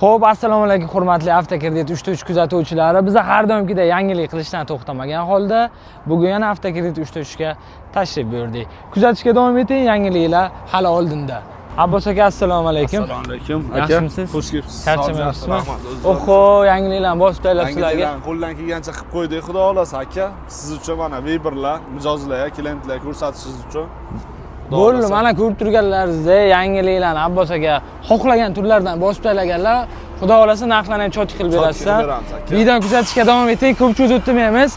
Xo'p, assalomu alaykum, hurmatli Avtokredit 3 3 kuzatuvchilari. Biz har doimgidek yangilik qilishdan to'xtamagan holda bugun yana Avtokredit 3 3 ga tashrif buyurdik. Kuzatishga davom eting, yangiliklar hali oldinda. Abbos aka, assalomu alaykum. Assalomu alaykum aka. Yaxshimisiz? Xush kelibsiz. Charchamayapsizmi? Rahmat. O'zingiz. Oho, yangiliklarni bosib tashlabsizlarga. Yangiliklarni qo'ldan kelgancha qilib qo'ydik, xudo xohlasa, aka. Siz uchun mana выбор lar, mijozlarga, klientlarga ko'rsatishingiz uchun. Xudo Bo'ldi, xohlasa. mana ko'rib turganlaringizdek yangiliklarni Abbos aka xohlagan turlardan bosib tashlaganlar. Xudo xohlasa, narxlarni ham чётко qilib Чётко berasizlar. qilib beramiz, aka. Videoni kuzatishga davom eting, ko'p cho'z o'ttirmaymiz.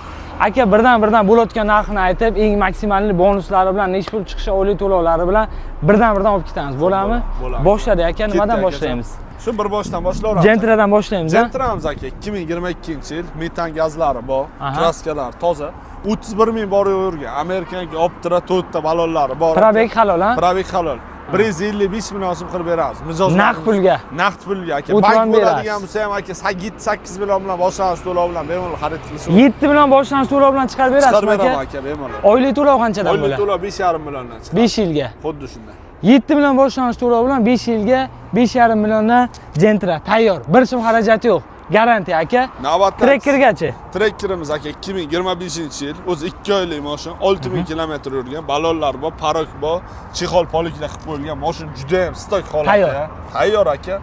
Aka, birdan birdan bo'layotgan narxini aytib, eng maksimalli bonuslari bilan, nechi pul chiqishi, oylik to'lovlari bilan birdan birdan olib ketamiz. Bo'ladimi? Bo'ladi. Boshladik, aka, nimadan Ketdi, boshlaymiz? Shu bir boshdan boshlayveramiz. Gentradan boshlaymiz, a? Gentramiz, aka, 2022-yil, metan gazlari bor, краска lar toza. 31 ming bor yurgan. Amerikanka Optra, to'rtta balonlari bor. Пробег halol, a? Пробег halol. 155 million so'm qilib beramiz. Mijozlar Naqd pulga. Naqd pulga, aka. O'tib Bank ham bo'ladigan berasiz. bo'lsa ham, aka, 8 million bilan boshlang'ich to'lov bilan bemalol xarid qilish mumkin. 7 million boshlang'ich to'lov bilan chiqarib Chiqarib berasizmi, beraman, aka? aka, bemalol. Oylik to'lov qanchadan Oylik bo'ladi? to'lov 5,5 milliondan chiqadi. 5 yilga. Xuddi shunday. 7 million boshlang'ich to'lov bilan 5 yilga 5,5 milliondan Gentra tayyor. Bir so'm xarajati yo'q. Garantiya, aka. Navbatda Trekkergachi. Trekkerimiz, aka, 2025-yil, o'zi 2 oylik mashina, 6000 kilometr yurgan, balonlar bor, порог bor, чехол полик lar qilib qo'yilgan, mashina juda ham сток holatda. Tayyor. Tayyor, aka.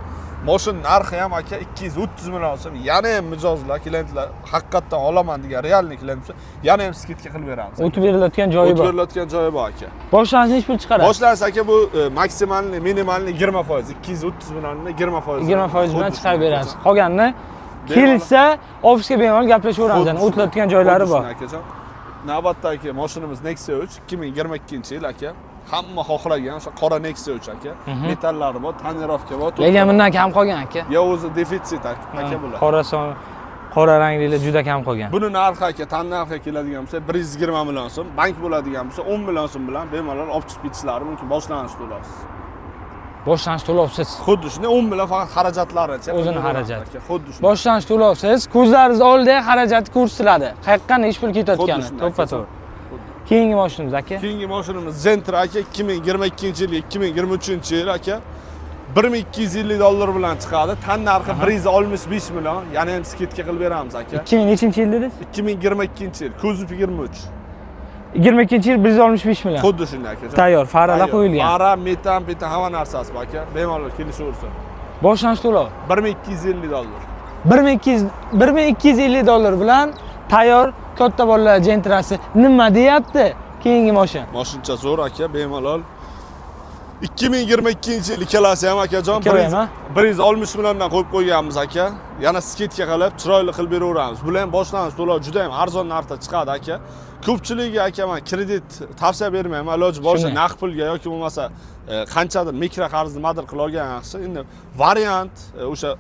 Mashina narxi ham, aka, 230 million so'm. Yana ham mijozlar, klientlar haqiqatdan olaman degan реальный klient bo'lsa, yana ham скидка qilib beramiz. O'tib berilayotgan joyi O'tib bor. berilayotgan joyi bor, aka. Boshlang'ich nechi pul chiqaradi? Boshlanish, aka, bu максимальный, минимальный 20%, 230 millionni 20%. 20% bilan Xuddi chiqarib shunday, berasiz. Qolganini Bemalol. kelsa ofisga bemalol gaplashaveramiz. Xuddi Yana o'tilayotgan joylari Xuddi bor. shunday, akajon. Navbatdagi mashinamiz Nexia 3, 2022-yil, aka. Hamma xohlagan o'sha qora Nexia 3, aka. Metallari bor, тонировка bor. Lekin bundan kam qolgan, aka. Yo, o'zi defitsit, aka, bular. Qora son, qora ranglilar juda kam qolgan. Buni narxi, aka, tan narxiga keladigan bo'lsa, 120 million so'm, bank bo'ladigan bo'lsa, 10 million so'm bilan bemalol olib chiqib ketishlari mumkin, boshlang'ich to'lovsiz. Boshlang'ich to'lovsiz. Xuddi shunday, 10 million faqat xarajatlari. O'zini xarajati. Aka, xuddi shunday. Boshlang'ich to'lovsiz, ko'zlaringiz oldida xarajati ko'rsatiladi. Qayoqqa nechi pul ketayotgani, Xuddi shunday, to'ppa aka. to'g'ri. Keyingi mashinamiz, aka. Keyingi mashinamiz Gentra, aka, 2022-yil, 2023-yil, aka. 1250 dollar bilan chiqadi. Tan narxi 165 million. Yana ham скидка qilib beramiz, aka. 2000 nechinchi yil dedingiz? 2022-yil, kuzov 23. 22-yil, 165 million. Xuddi shunday, aka. Tayyor, faralar Tayyor. qo'yilgan. Fara, metan, petan, hamma narsasi bor, aka. Bemalol kelishaversin. Boshlang'ich to'lov 1250 dollar. 1200 1250 dollar bilan tayyor katta bolalar Gentrasi. Nima deyapti? Keyingi mashina. Mashincha zo'r, aka, bemalol. 2022-yil ikkalasi ham, akajon. Ikkovi ham, ha? 160 milliondan qo'yib qo'yganmiz, aka. Yana скидка qilib, chiroyli qilib beraveramiz. Bular ham boshlang'ich to'lov juda ham arzon narxda chiqadi, aka. Ko'pchiligiga, aka, man kredit tavsiya bermayman. Iloji boricha Shunday. naqd pulga yoki bo'lmasa qanchadir mikro qarz nimadir qilib olgan yaxshi. Endi variant o'sha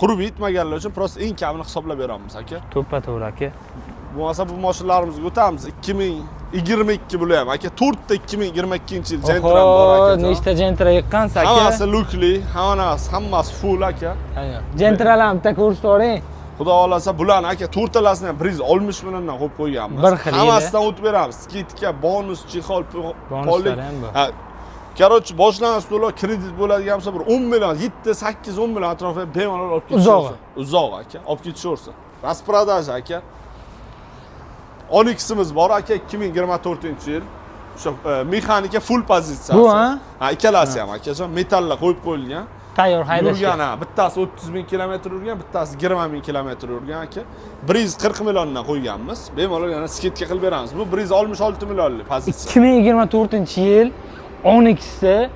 qurbi yetmaganlar uchun просто eng kamini hisoblab beramiz, aka. To'ppa to'g'ri, aka. Bo'lmasa bu mashinalarımizga o'tamiz. 2022 bular ham, aka. To'rtta 2022-yil Gentra bor, Oho, akajon. Nechta Gentra yiqqansiz, aka? Hammasi люк li, hammasi, hammasi full, aka. Tayyor. Gentralarni bitta ko'rsatib yuboring. Xudo xohlasa, bularni, aka, to'rttalasini ham 160 milliondan qo'yib qo'yganmiz. Bir xil. Hammasidan o'tib beramiz. Скидка, bonus, чехол, Bonuslari ham bor. Ha. Короче, boshlang'ich to'lov kredit bo'ladigan bo'lsa, bir 10 million, 7, 8, 10 million atrofida bemalol olib Uzog'i. ketishaversin. Uzog'i, aka, olib ketishaversin. Распродажа, aka. Onix'imiz bor, aka, 2024-yil. O'sha mexanika full pozitsiyasi. Bu, ha? Ha, ikkalasi ham, akajon, metallar qo'yib qo'yilgan. Tayyor haydashga. Yurgan, ha, bittasi 30 ming kilometr yurgan, bittasi 20 ming kilometr yurgan, aka. 140 milliondan qo'yganmiz. Bemalol yana скидка qilib beramiz. Bu 166 millionlik pozitsiya. 2024-yil Onix'i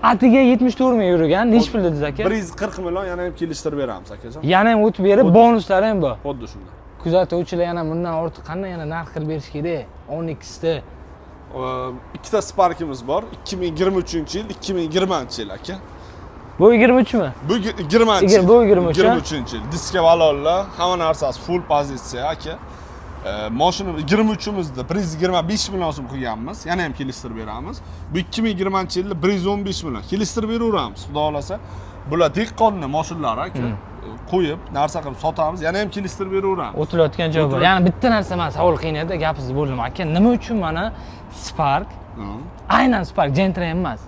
atiga 74 ming yurgan. Nechi pul dedingiz, aka? 140 million, yana ham kelishtirib beramiz, akajon. Yana ham o'tib berib, bonuslari ham bor. Xuddi shunday. Kuzatuvchilar, yana bundan ortiq qanday yana narx qilib berish kerak Onix'ni? Ikkita Sparkimiz bor. 2023-yil, 2020-yil, aka. Bu 23 mi? Bu 20 yil. Bu 23, ha? 23-yil. Diska balonlar, hamma narsasi full pozitsiya, aka. Mashina 23imizda 125 million so'm qilganmiz. Yana ham kelishtirib beramiz. Bu 2020-yilda 115 million. Kelishtirib beraveramiz, xudo xohlasa. Bular dehqonni mashinalari, aka. Qo'yib, narsa qilib sotamiz, yana ham kelishtirib beraveramiz. O'tilayotgan joy bor. Yana bitta narsa mani savol qiynaydi, gapingizni bo'ldim, aka. Nima uchun mana Spark, aynan Spark, Gentra emas?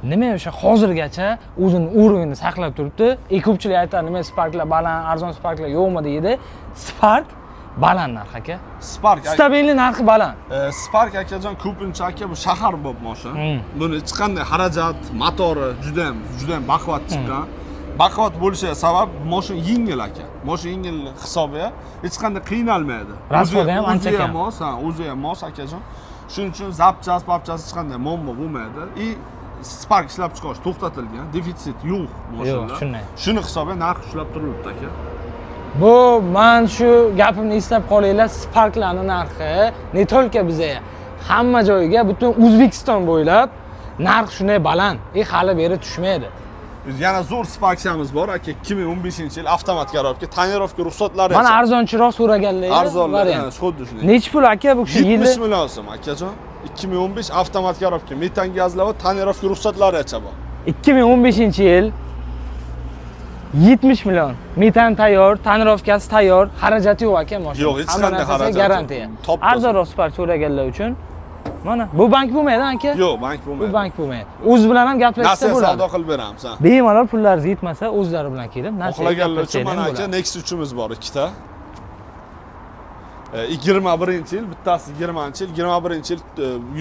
Nima o'sha hozirgacha o'zini уровень ini saqlab turibdi. E ko'pchilik aytadi, nima Sparklar baland, arzon Sparklar yo'qmi deydi. Spark baland narx, aka. Spark Стабильный narxi baland. Spark, akajon, ko'pincha, aka, bu shahar bop mashina. Buni hech qanday xarajat, motori juda ham, juda ham baquvvat chiqqan. Baquvvat bo'lishiga sabab mashina yengil, aka. Mashina yengil hisobiga hech qanday qiynalmaydi. Расход i ham ancha O'zi ham kam. mos, ha, o'zi ham mos, akajon. Shuning uchun запчасть, papchasi hech qanday muammo bo'lmaydi. И Spark ishlab chiqarish to'xtatilgan, defitsit yo'q mashinalar. Shunday. Shuni hisobiga narx ushlab turilibdi, aka. Bu man shu gapimni eslab qolinglar, Sparklarni narxi не только biza, hamma joyga, butun O'zbekiston bo'ylab narx shunday baland. E hali beri tushmaydi. Yana zo'r Sparkchamiz bor, aka, 2015-yil, avtomat коробка, тонировка ruxsatlari. Mana arzonchiroq so'raganlar Arzonlar, variant. Xuddi shunday. Nechi pul, aka, bu kishi yili? 70 million so'm, akajon. 2015, avtomat коробка, metan gazlava, тонировка ruxsatlaricha bor. 2015-yil, 70 million. Metan tayyor, тонировка si tayyor, xarajati yo'q, aka, mashina. Yo'q, hech Hamma qanday narsasi xarajati yo'q. Garantiya. Top toza. Arzonroq Spark so'raganlar uchun mana bu bank bo'lmaydi, aka. Yo'q, bank Bu bo'lmaydi. bank bo'lmaydi. O'zi bilan ham gaplashsa Nasiya bo'ladi. savdo qilib beramiz, ha. Bemalol pullaringiz yetmasa, o'zlari bilan kelib nasiya Xohlaganlar uchun gaplashsanglar mana, ham aka, bo'ladi. Nexia 3imiz bor ikkita. 21-yil, bittasi 20-yil, 21-yil,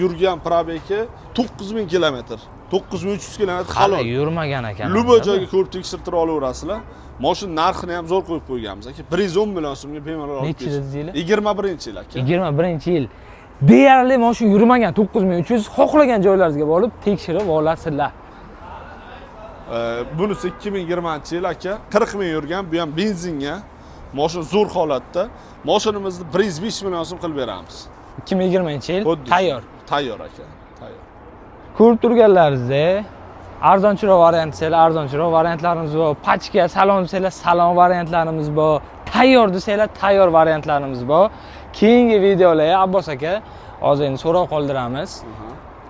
yurgan пробег i 9000 kilometr. 9300 kilometr Hali halol. yurmagan ekan. Любой joyga ko'rib tekshirtirib olaverasizlar. Mashina narxini ham zo'r qo'yib qo'yganmiz, aka. 110 million so'mga bemalol olib Nechi yil dedinglar? 21-yil, aka. 21-yil. Deyarli mashina yurmagan, 9300, xohlagan joylaringizga borib tekshirib olasizlar. Bunisi 2020-yil, aka, 40 ming yurgan, bu ham benzinga. Mashina zo'r holatda. Mashinamizni 105 million so'm qilib beramiz. 2020-yil Xuddi shu. tayyor. Tayyor, aka, tayyor. Ko'rib turganlaringizdek, arzonchiroq variant desanglar, arzonchiroq variantlarimiz bor. Pachka, salon desanglar, salon variantlarimiz bor. Tayyor desanglar, tayyor variantlarimiz bor. Keyingi videolarga, Abbos aka, hozir endi so'rov qoldiramiz.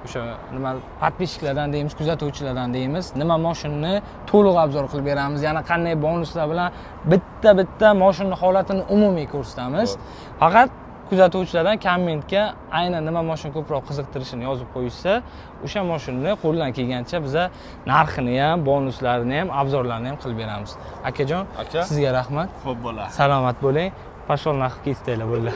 O'sha nima подписчик lardan deymiz, kuzatuvchilardan deymiz, nima mashinani to'liq обзор qilib beramiz, yana qanday bonuslar bilan bitta-bitta mashinani holatini umumiy ko'rsatamiz. Faqat kuzatuvchilardan kommentga aynan nima mashina ko'proq qiziqtirishini yozib qo'yishsa, o'sha mashinani qo'ldan kelgancha biza narxini ham, bonuslarini ham, обзор larini ham qilib beramiz. Akajon, Aka. sizga rahmat. Xo'p, bo'la. Salomat bo'ling. Пошёл нахуй, ketdinglar, bo'ldi.